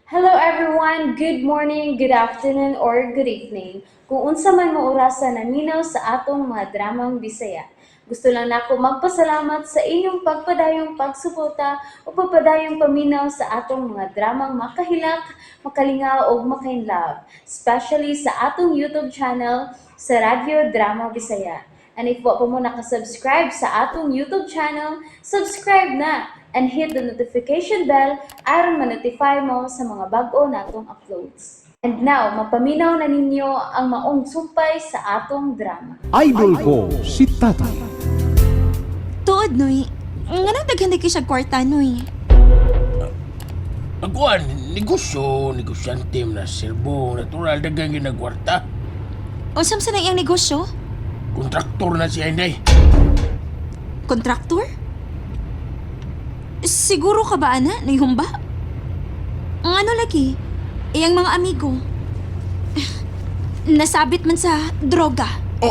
Hello everyone! Good morning, good afternoon, or good evening. Kung unsa man mo orasa naminaw sa atong mga dramang Bisaya. Gusto lang nako magpasalamat sa inyong pagpadayong pagsuporta o pagpadayong paminaw sa atong mga dramang makahilak, makalingaw ug makainlove, especially sa atong YouTube channel sa Radyo Drama Bisaya. And if wa pa mo nakasubscribe sa atong YouTube channel, subscribe na and hit the notification bell aron ma-notify mo sa mga bag-o natong uploads. And now, mapaminaw na ninyo ang maong sumpay sa atong drama. Idol ko si Tatay. Tuod, Noy. Nga nang daghan kay siya kwarta, Noy. Agwan, negosyo, negosyante na serbo, natural dagang ginagwarta. Unsam sa nang iyang negosyo? Kontraktor na siya, Inday. Kontraktor? Siguro ka ba, ana? Nihumba? Ang ano lagi? Iyang mga amigo. Nasabit man sa droga. O,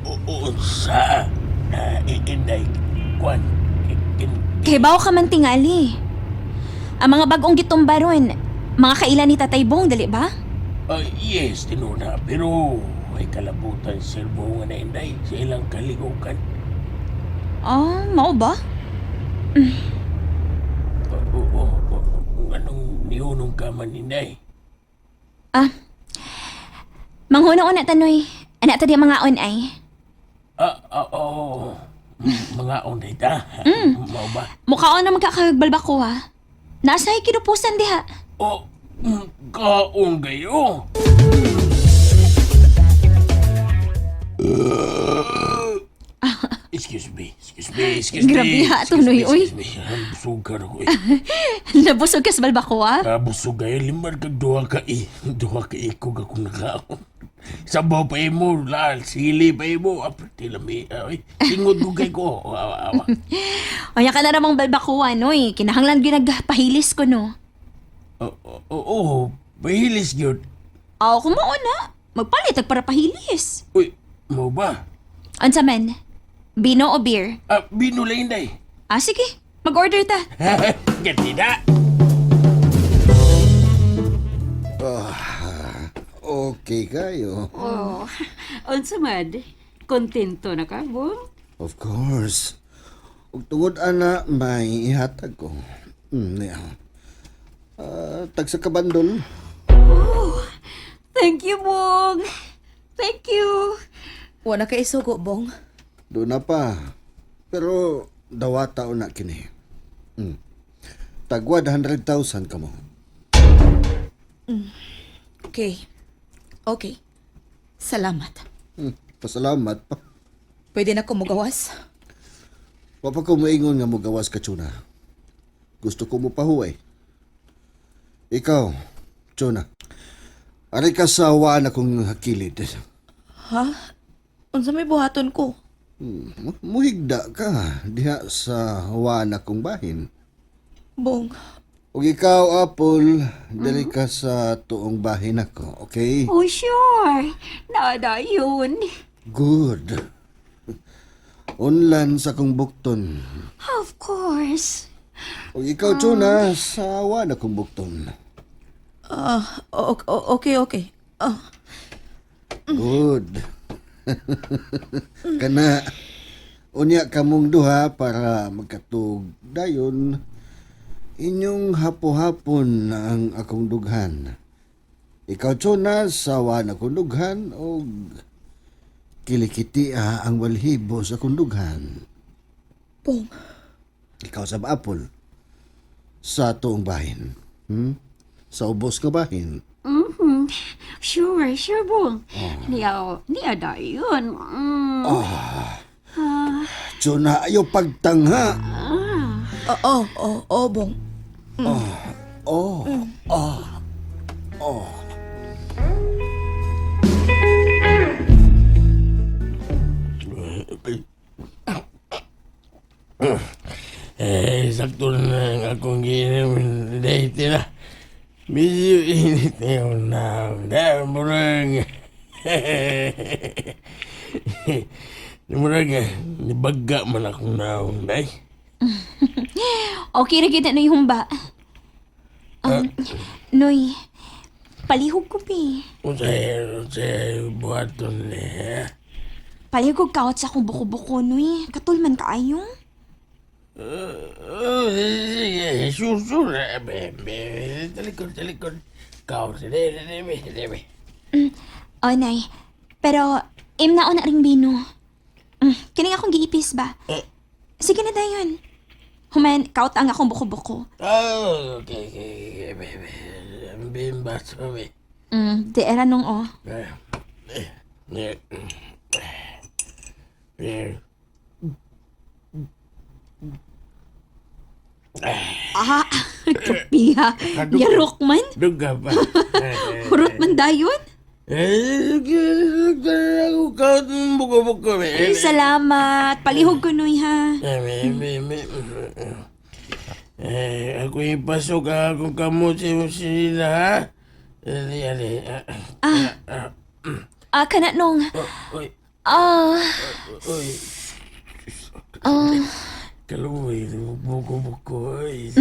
o, unsa, na, Inday, kwan, Kay bawo ka man tingali. Ang mga bagong gitumba ron, mga kailan ni Tatay Bong, dali ba? Ah, yes, tinuna, pero ay kalabutan serbo nga na, Inday, sa ilang kaligukan. Ah, mao ba? Oo, oo, oo, anong nihunong ka man, Inday? Ah, manghuna-una tanoy. Anak ta di mga on ay. Ah, ah, oo, mga onday ta, mao ba? Mukhaon na magkakagbalbako ha. Nasa kinupusan diha. O, kaon kayo. Excuse me, excuse me, excuse me. Grabe ha, excuse tunoy, me, uy. excuse me. Ah, busog ka na ko eh. Nabusog ka sa balbako ha? Ah, busog kayo. Limar kag duha ka eh. Duha ka ikog akong nakaon. Sabaw pa imo, laal, sili pa imo. Aparte lami. Ay, singot ko kay ko. Awa, awa. Oya ka na namang balbakuha, noy. Kinahanglan ginagpahilis ko, no? Oo, oo, pahilis yun. Aw, kumuo na. Magpalit ag para pahilis. Uy, mo ba? Unsa man? Bino o beer? Ah, binulay, Inday. Ah, sige. Mag-order ta. Ganti na. Okay kayo. Oh, unsa man? Kontento na ka, Bong? Of course. Ug tungod ana may ihatag ko. Yeah. Ah, tagsa ka bandol. Thank you, Bong. Thank you. Wala ka isugo, Bong. Doon na pa. Pero dawata na kini. Tagwad 100,000 kamo. Okay. Okay. Salamat. Pasalamat pa. Pwede na ko mugawas? Wa pa ko moingon nga mogawas ka, Chuna. Gusto ko mo pahuway. Ikaw, Chuna. Ari ka sa waan akong hakilid. Ha? Unsa may buhaton ko? Muhigda ka diha sa waan akong bahin. Bong, Ug ikaw, Apple, dali ka sa tuong bahin ako, okay? Oh, sure. Nada yun. Good. Unlan sa akong bukton. Of course. Ug ikaw, Chuna, sa waan akong bukton. ah, okay, okay. Ah, Good. Kana, unya kamong duha para magkatug dayon inyong hapo-hapon na ang akong dughan. Ikaw, Chuna, sa waan akong dughan og kilikitia ang walhibo sa akong dughan. Bong, Ikaw sa Apple. Sa tuong bahin. Sa ubos nga bahin. Sure, sure, Bong. Niya, niya da yun. Chuna, ayaw pagtangha. Oo, oh, oh, oh, Bong. Oh, oh, oh. Eh, sakto na ang akong ginom. Dahil na. Medyo init na yung naon. Dahil murang. Murang, nibaga man akong naon, day. Okay ra gid na, Noy, humba. Noy, palihog ko, bi. Unsay, unsay buhaton ni, ha? Palihog kawat sa akong buko-buko, Noy. Katulman kaayo. Oh, sige, sure, sure. Be, be, talikod, talikod. Kau, dili, dili, dili. O, Nay. Pero, im na na ring bino. Kining akong giipis ba? Sige na dayon. Human, kaut ang akong buko-buko. Oh, okay, okay, okay. Be, be. Bimba, be. Di era nung oh. Eh, eh, eh. Ah, kapiha. Yarok man. Duga pa. Hurot man dayon. Eh, ako kaut buko-buko. Ay, salamat. Palihog ko, Noy, ha. Eh, ako ipasok akong kamot sa sila, ha? Ali, ali. Ah, kana nung. Oy, Ah, oy. Kaluoy, buko-buko. Oy.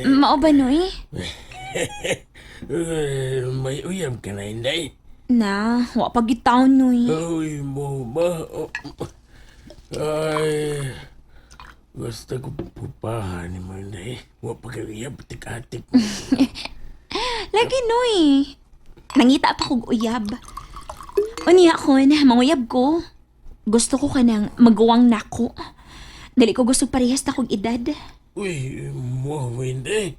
mao ba, Noy? Eh, may uyab ka na, hindi? Na, wa pa gitaw, Noy. Uy, mo ba? Oh, ay, gusto ko pupahan ni mo, hindi. Wa pa kayo uyab, tik-atik. Lagi, Noy. Nangita pa kog uyab. Unya kon, manguyab ko. Gusto ko kanang maguwang nako. Dali ko gusto parehas na kog edad. Uy, mo, hindi.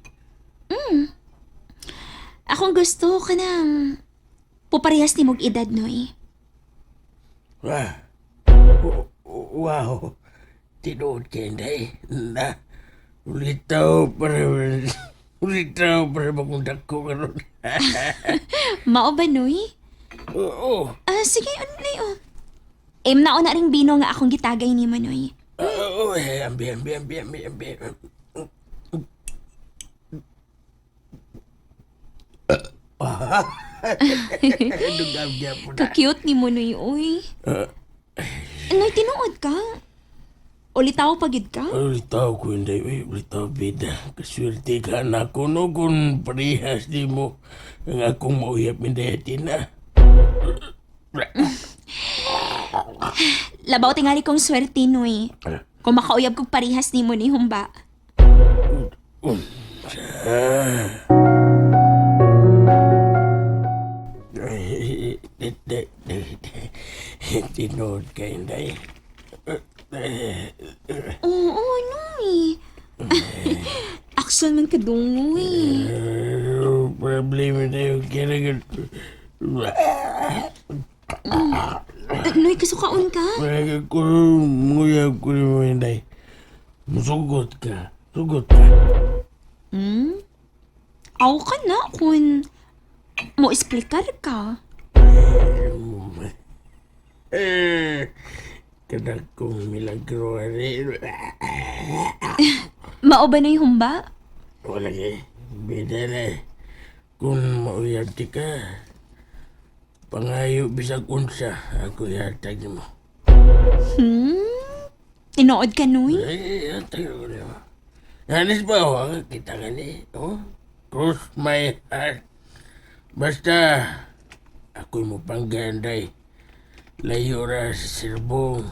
Akong gusto kanang puparehas ni mog edad, Noy. Wah. Wow. Tinuod kay hindi. Na. Ulitaw para ulitaw para bagong dako karon. Mao ba, Noy? Oo. Ah, sige, ano na yun? Em na na ring bino nga akong gitagay ni Manoy. Oo, eh, ambi, ambi, ambi, ambi, ambi. Dugam gyapon na. Ka-cute ni Manoy, uy. Noy, tinuod ka? Ulitaw pagid ka? Ulitaw ko hindi, uy, ulitaw bida. Kaswerte ka na ko no kung parehas di mo ang akong mauyap hindi na. Labaw tingali kong swerte, Noy. Kung makauyab kog parehas ni mo ni humba. Tinood ka, Inday. Oo, Noy. Action man ka dungoy. Problema na yung kailangan. Noy, kasukaon ka? Kailangan ko, nguyab ko mo, Inday. Musugot ka. Sugot ka. Hmm? Aw ka na kung mo explicar ka. Eh, kanak kong milagro. Ani. Mao ba na humba? Wala kay. Bida na eh. Kung mauyab ti ka, pangayo bisag unsa, ako ihatag mo. Hmm? Tinood ka, Noy? Ay, ihatag ko nimo. Anis ba oh, kita nga ni, oh? Cross my heart. Basta, ako'y mo pangganday. Layo ra sa sirbong.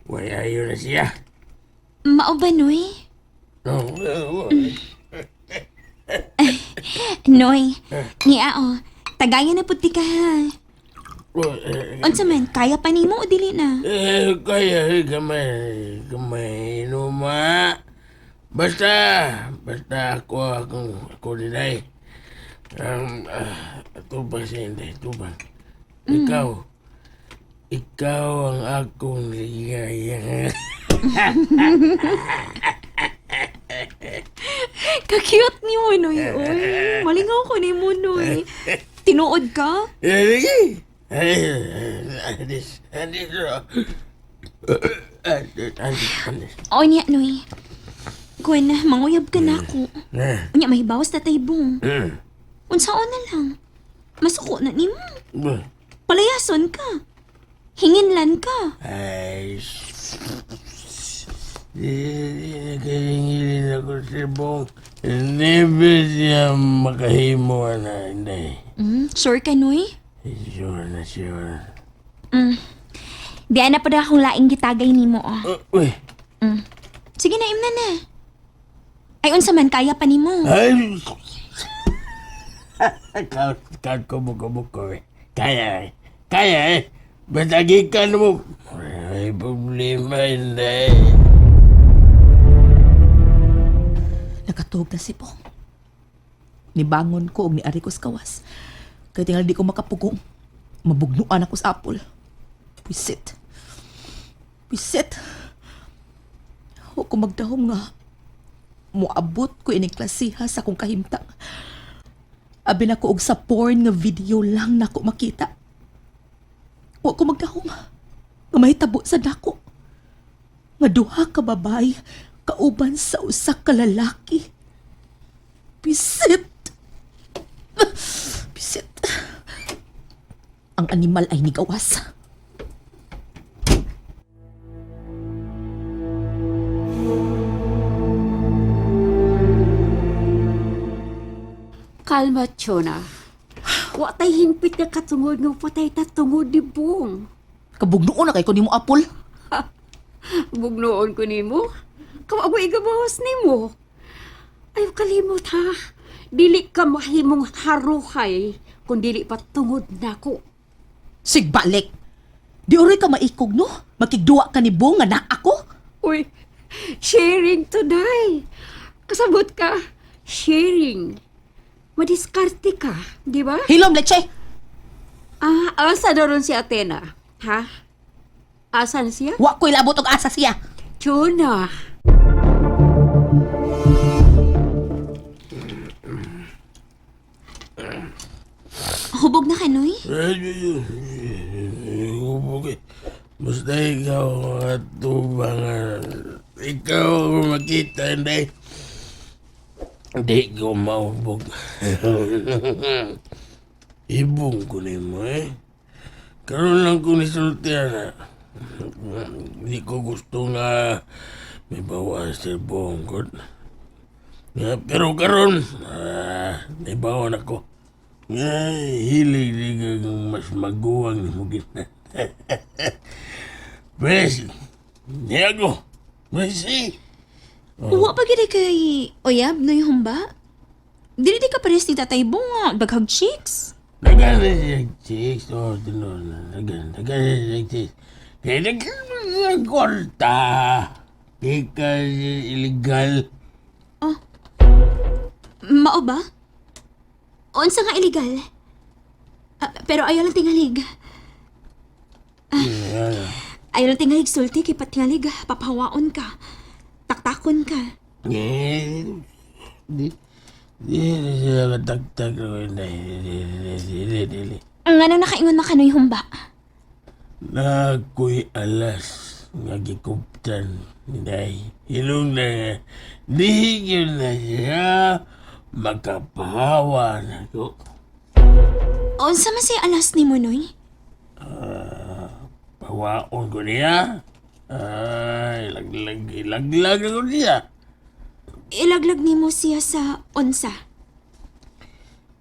Way ayo na siya. Mao ba, Noy? Oh, oh, oh. Noy, niya o. Tagayan na puti ka ha. Oh, eh, Unsa man, kaya pa nimo o dili na? Eh, kaya, eh, gamay, gamay, no, ma. Basta, basta ako, ako, ako din ay. Tubang sa hindi, tubang. Ikaw, ikaw ang akong ligaya. Ka-cute ni mo, Noy. Uy, malingaw ko ni mo, Noy. Tinuod ka? Eh, sige. Ay, anis, anis, oh. Anis, anis, anis. O niya, Noy. Gwen, manguyab ka na ako. Eh, Unya, mahibawas na tayo bong. mm. Unsaon na lang. Masuko na nimo. Ba? Palayason ka. Hinginlan ka. Ay, Nakaingilin ako si Bong. Never siya makahimo na, hindi. Sure ka, Noy? Sure na sure. Di ana pa na akong laing gitagay nimo, oh. Uy, Sige na, imna na. Ay, unsa man, kaya pa nimo. Ay! Kaut, kaut kubo-kubo eh. Kaya eh. Kaya eh. Basta gikan mo. Ay, problema hindi. Nakatuog na si Bong. Nibangon ko og niari ko sa kawas. Kay tingali di ko makapugong. Mabugnuan ako sa apple. Pisit. Pisit. Wa ko magdahom nga moabot ko ining klasiha sa akong kahimtang. Abi na ko og sa porn nga video lang nako makita. Wa ko magdahom nga mahitabo sa dako. Nga duha ka babae kauban sa usa ka lalaki. Pisit! Pisit! Ang animal ay nigawas. Kalma, Chona. Wa tay hingpit nga katungod nga patay ta tungod ni Bong. Kabugnoon na kay ko nimo apol. Bugnoon ko nimo. Kawa ko igabawas nimo. Ayaw kalimot ha. Dili ka mahimong haruhay kung dili pa tungod nako. Sigbalik! Di oray ka maikog no? Makigduwa ka ni Bong nga naa ako? Uy, sharing today. Kasabot ka, sharing. Madiskarte ka, di ba? Hilom leche! Ah, asa na ron si Athena? Ha? Asan siya? Wa ko'y labot og asa siya. Chona. Hubog na ka, Noy? Ay, basta ikaw at tubang. Ikaw ako makita, hindi. Hindi ko maubog. Ibong ko nimo eh. Karoon lang ko nisultihan na. Hindi ko gusto nga may bawa sa bongkot. Nga, pero karon may bawa na ko. Nga, hilig di ka mas maguwang ni mo gina. Pwes, niya ko. Pwes eh. Wa pa gid kay Oyab, Noy Humba? Dili di ka pares ni Tatay Bong nga, daghag chicks. Dagan na siya chicks. Oh, tinuod na. Dagan, dagan na siya chicks. Kaya dagan na siya kwarta. Kaya ka siya illegal. Mao ba? Unsa nga illegal? Ah, pero ayaw lang tingalig. Yeah. Ayaw lang tingalig sulti kay patingalig, papahawaon ka. Taktakon ka. Eh, di, di na siya kataktak. Hindi, di, di, di, di, di, di. Nga nang nakaingon na kanoy humba. Nakoy alas nga gikuptan ni Day. Hilong na nga, di yun na siya makapahawa na ko. Unsa man say alas ni mo, Noy? Pawaon ko niya. Ay, laglag, ilaglag ko niya. Ilaglag nimo siya sa unsa.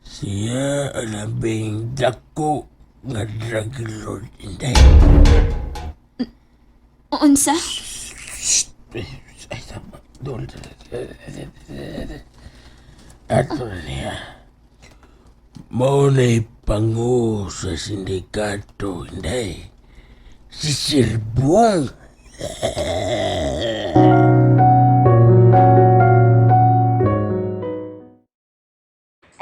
Siya ang labing dako nga drug lord, inday. Unsa? Ay, sama. Doon. Ato na niya. Mauna'y pangu sa sindikato, hindi. Si Sir Buang.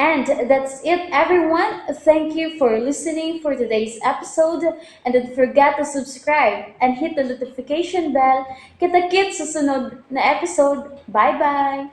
And that's it, everyone. Thank you for listening for today's episode. And don't forget to subscribe and hit the notification bell. Kita-kits sa sunod na episode. Bye-bye!